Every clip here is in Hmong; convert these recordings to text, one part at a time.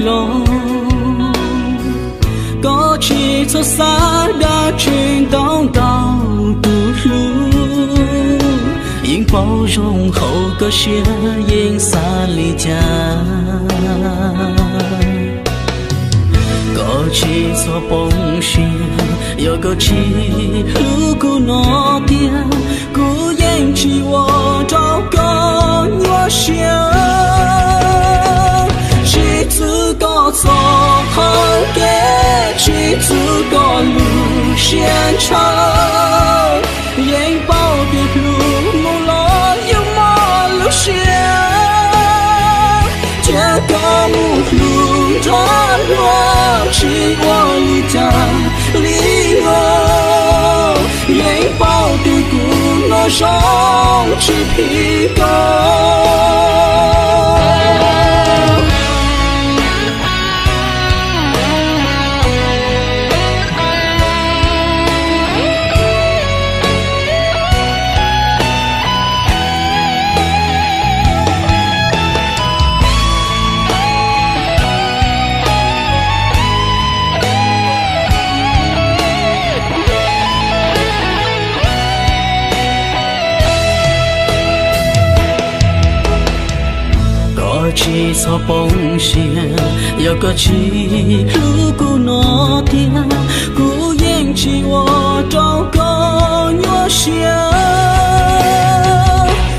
los. Koj tsis txhob xav dab tsi ntau ntau tus hlub, yeej paub zoo hauv koj siab yeej xav li cas. Koj tsis txhob poob siab yog koj tsis hlub kuv no tiag, kuv yeej tsis ua rau koj nyuaj siab. Tsis txwv koj txoj hau kev, tsis txwv koj lub siab ntshaw, yeej paub tias hlub mus los yuav mob lub siab. Cia koj mus hlub nrog luag, tsis ua li cas li os, yeej paub tias kuv no zoo tsis phim koj. Koj tsis txhob poob siab yog koj tsis hlub kuv no tiag, kuv yeej tsis ua rau koj nyuaj siab.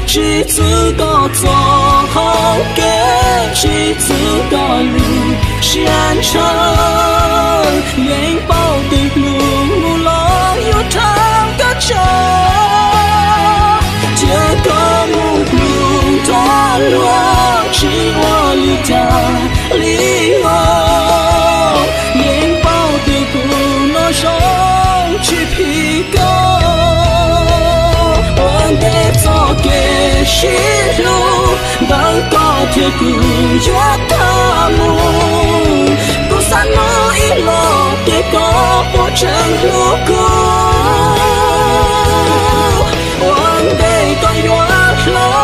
Tsis txwv koj txoj hau kev, tsis txwv koj lub siab ntshaw, yeej paub tias hlub mus los yuav rau koj tso. Cia koj mus hlub nrog luag, tsis ua li cas li os, yeej paub tias kuv no zoo tsis phim koj. Ua ntej txoj kev sib hlub ntawm koj thiab kuv yuav tag mus, kuv xav hnov ib los tias koj puas tseem hlub kuv. Ua ntej koj yuav hlob